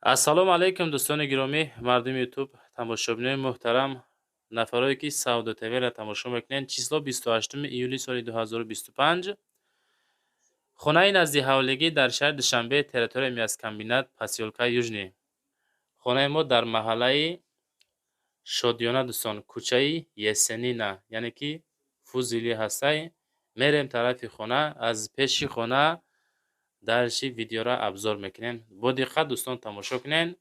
Ассалому алайкум, дӯстони гиромӣ, мардуми Ютуб, тамошобинони муҳтарам, нафарое ки Савдо ТВ-ра тамошо мекунед. Число 28 июли соли 2025. Хонаи назди ҳавлигӣ дар шаҳри Душанбе, территорияи Мясокомбинат, посёлкаи Южный. Хонаи мо дар маҳаллаи Шодиёна, дӯстон, кӯчаи Есенина, яъне ки Фузили ҳастай. Мерем тарафи хона, аз пеши хона дальше видеора обзор мекунем. Бо диққат, дӯстон, тамошо кунед.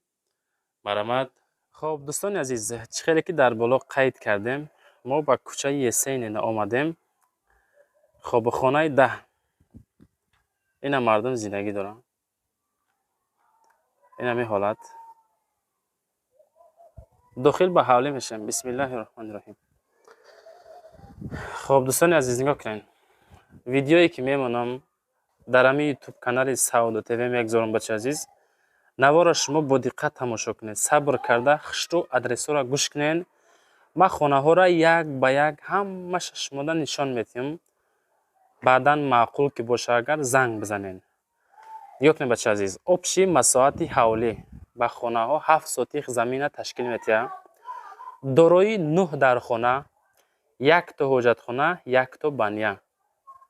Марҳамат. Хоб, дӯстони азиз, чӣ хеле ки дар боло қайд кардем, мо ба кӯчаи Есенина омадем. Хоб, хонаи 10. Ина мардум зиндагӣ доранд. Ин ҳамин ҳолат. Дохил ба ҳавлӣ мешавем. Бисмиллаҳи роҳмани роҳим. Хоб, дӯстони азиз, нигоҳ кунед. Видеое ки мемонам дар ҳамин ютуб канали Савдо ТВ мегузорам, бачаи азиз. Наворро шумо бо диққат тамошо кунед, сабр карда хушрӯ адресҳоро гӯш кунед. Ман хонаҳоро як ба як ҳамаша шумода нишон медиҳам. Баъдан маъқул ки боша, агар занг бизанед. Нигоҳ кунед, бачаи азиз, общий масоҳати ҳавлӣ ба хонаҳо 7 сотих замина ташкил медиҳад. Дорои нӯҳ дархона, якто ҳоҷатхона, якто баня.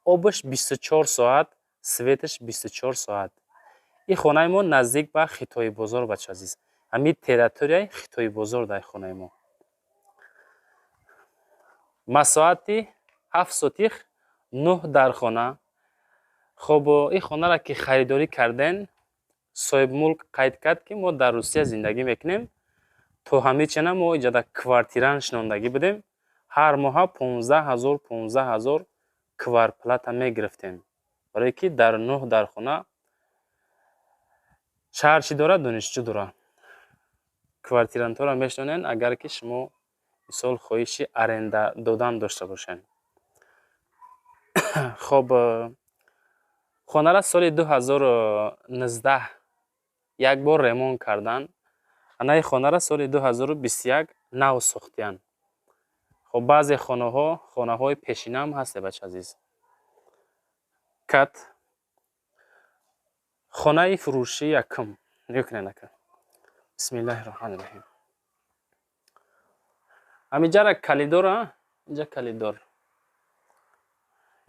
Обаш 24 соат, светаш 24 соат. Ин хонаи мо наздик ба Хитои бозор, бачаи азиз. Ҳамин территорияи Хитои бозор дар хонаи мо. Масоҳати 7 сотих, нӯҳ дархона. Хоб, ин хонаро ки харидорӣ карден, соҳибмулк қайд кард, ки мо дар Русия зиндагӣ мекунем. То ҳамичана мо иҷода квартирант шинондагӣ будем. Ҳар моҳа 15 000, 15 000 кварплата мегирифтем. Барое ки дар нӯҳ дархона шаҳр чӣ дорад, донишҷӯ дорад. Квартирантҳоро мешинонед, агар ки шумо мисол хоҳиши аренда додан дошта бошед. Хоб, хонаро соли 2019 як бор ремонт карданд. Анаи хонаро соли 2021 нав сохтиянд. Хоб, баъзе хонаҳо хонаҳои пешинаам ҳасте, бачаи азиз. Кат хонаи фурӯшии якум. Нигоҳ кунед ака. Бисмиллаҳи роҳмани роҳим. Ҳаминҷара калидора, инҷа калидор.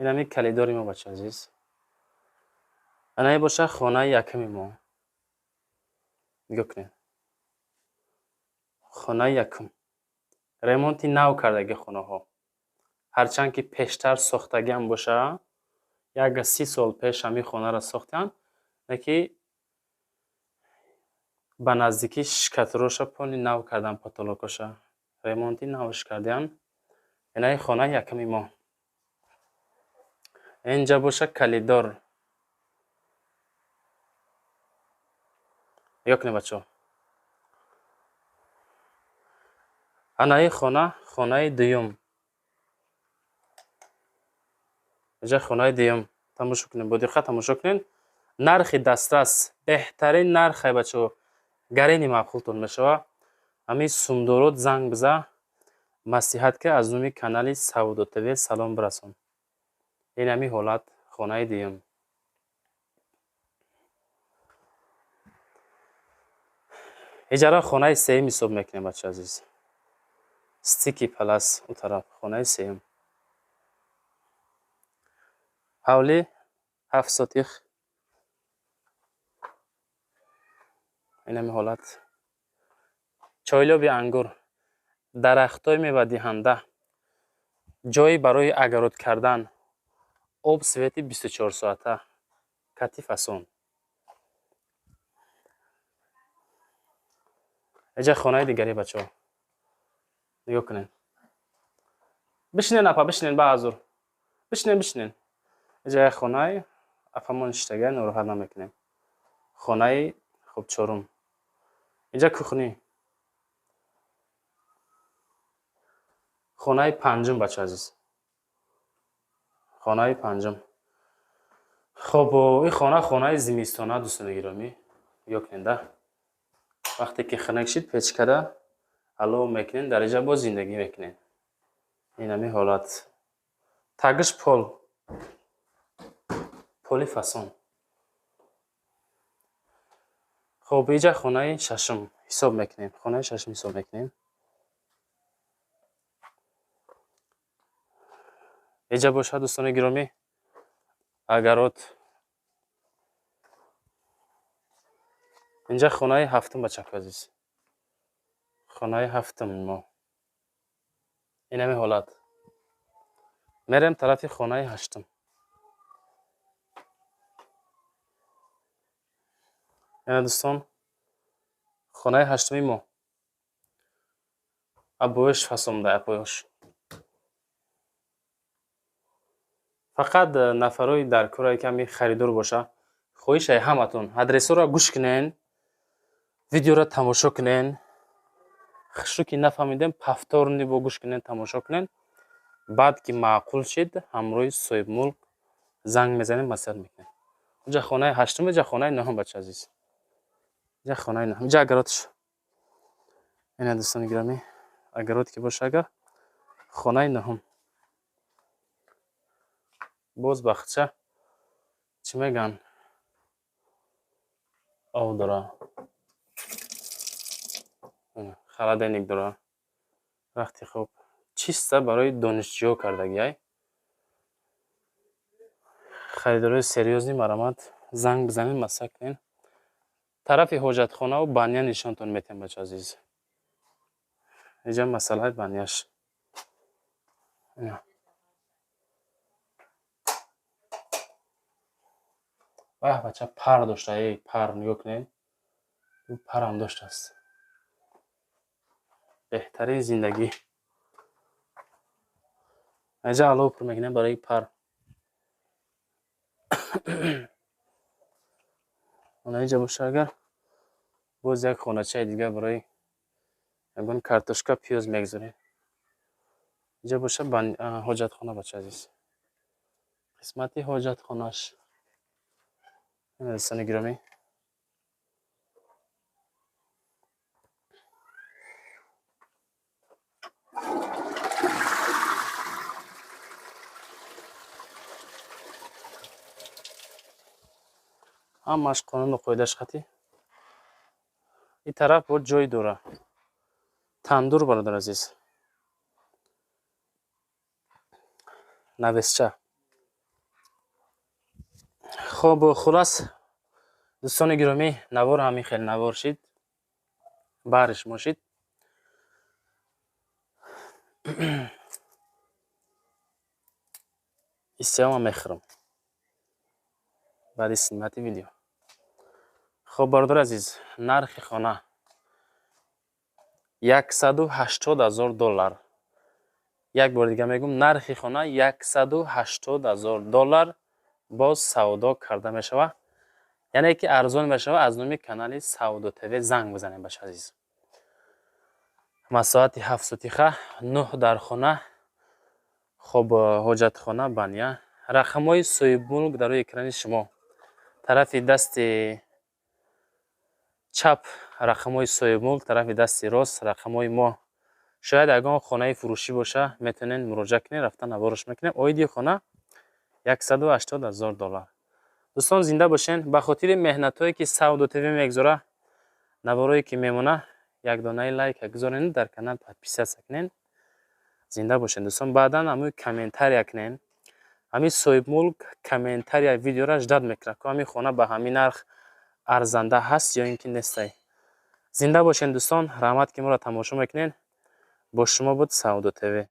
Ин ҳамин калидори мо, бачаи азиз. Анаи боша хонаи якуми мо. Нигоҳ кунед. Хонаи якум. Ремонти нав кардагӣ хонаҳо. Ҳарчанд ки пештар сохтагиам боша, як 30 сол пеш ҳамин хонаро сохтанд, леки ба наздикӣ штукатуроша полный нав кардан, потолокоша. Ремонти навш кардиянд. Инаи хонаи якуми мо. Инҷа боша калидор. Нигоҳ кунед, бачаҳо. Анаи хона хонаи дуюм. Инҷа хонаи дуюм. Тамошо кунед, бо диққат тамошо кунед. Нархи дастрас, беҳтарин нархе, бачаҳо. Гарени маъқултон мешавад. Ҳамин сумдорот занг биза, маслиҳат ки аз номи канали Савдо ТВ салом бирасон. Ин ҳамин ҳолат хонаи дуюм. Иҷара хонаи сеюм ҳисоб мекунем, бачаи азиз. Стики палас у тараф хонаи сеюм. Ҳавлӣ 7 сотих. Ин ҳамин ҳолат. Чойлоби ангур, дарахтҳои мевадиҳанда, ҷое барои огород кардан, об, свети 24 соата, кати фасон. Инҷа хонаи дигаре, бачаҳо. Нигоҳ кунед. Бишинед, апа, бишинед, баҳазур. Бишинед, бишинед. Инҷа як хонаи апамон шиштага, нороҳат намекунем. Хонаи хоб чорум. Инҷа кухни. Хонаи панҷум, бачаи азиз. Хонаи панҷум. Хоб, ин хона хонаи зимистона, дӯстони гиромӣ. Нигоҳ кунед, да. Вақте ки хунук шид, печкада алов мекунед, дар инҷа боз зиндагӣ мекунед. Ин ҳамин ҳолат. Тагиш пол. Поли фасон. Хоб, иҷа хонаи шашум ҳисоб мекунем. Хонаи шашум ҳисоб мекунем. Иҷа бошад, дӯстони гиромӣ, огород. Инҷа хонаи ҳафтум, бачако азиз. Хонаи ҳафтум мо. Инами ҳолат. Мерем тарафи хонаи ҳаштум. Ина дӯстон, хонаи ҳаштуми мо. Обоиш фасомда, обоиш. Фақат нафарои дар корае ки ҳами харидор боша, хоҳишай ҳаматон адресҳоро гӯш кунен, видеоро тамошо кунен. Хушрӯ ки нафаҳмидем, повторно бо гӯш кунен, тамошо кунен. Баъд ки маъқул шид, ҳамроҳи соҳибмулк занг мезанем, маслиҳат мекунем. Инҷа хонаи ҳаштум, инҷа хонаи нӯҳум, бача азиз. Инҷа хонаи нӯҳум, инҷа огородш. Ина дӯстони гиромӣ, огород ки боша агар, хонаи нӯҳум. Боз бахча чӣ мегӯянд? Об дора. Холодильник дора. Рахти хоб. Чиста барои донишҷӯ кардагиай. Харидорои серьёзный марамат занг бизанед, маслиҳат кунед. Тарафи ҳоҷатхонаву баня нишонтон метиҳам, бача азиз. Инҷа масъалаи баняш. Баҳ, бача пар дошта, эй пар нигоҳ кунед. Ӯ парам доштааст. Беҳтарин зиндагӣ. Инҷа алов пур мекунем барои пар. Ана инҷа боша агар, боз як хоначаи дигар барои ягон картошка, пиёз мегузорем. Инҷа боша ҳоҷатхона, бача азиз. Қисмати ҳоҷатхонаш. Дӯстони гиромӣ. Ҳамааш қонуну қоидааш хати. Ин тараф бо ҷой дора. Тандур, бародар азиз. Навесча. Хоб, хулас, дӯстони гиромӣ, навор ҳамин хел навор шид. Баҳри шумо шид. Истиёма мехӯрам. Баъди снимати видео. Хоб, бародари азиз, нархи хона 180 000 доллар. Як бор дига мегӯм, нархи хона 180 000 доллар, боз савдо карда мешавад. Яъне ки арзон мешавад, аз номи канали Савдо ТВ занг бизанед, бача азиз. Масоҳати 7 сотиха, 9 дар хона, хоб, ҳоҷатхона, баня. Рақамҳои соҳибмулк дар рӯи экрани шумо. Тарафи дасти чап рақамҳои соҳибмулк, тарафи дасти рост рақамҳои мо. Шояд ягон хонаи фурӯшӣ боша, метавонед муроҷиат кунед, рафта навораш мекунем. Оиди хона 180 000 доллар. Дӯстон, зинда бошен. Ба хотири меҳнатҳое ки Савдо ТВ мегузора, наворое ки мемона, як донаи лайка гузоред, дар канал подписаться кунед. Зинда бошед, дӯстон. Баъдан ҳамои комментария кунед. Ҳамин соҳибмулк комментария видеора ждать мекунад, ки ҳамин хона ба ҳамин нарх арзанда ҳаст ё ин ки нестай. Зинда бошед, дӯстон. Раҳмат, ки моро тамошо мекунед. Бо шумо буд Савдо ТВ.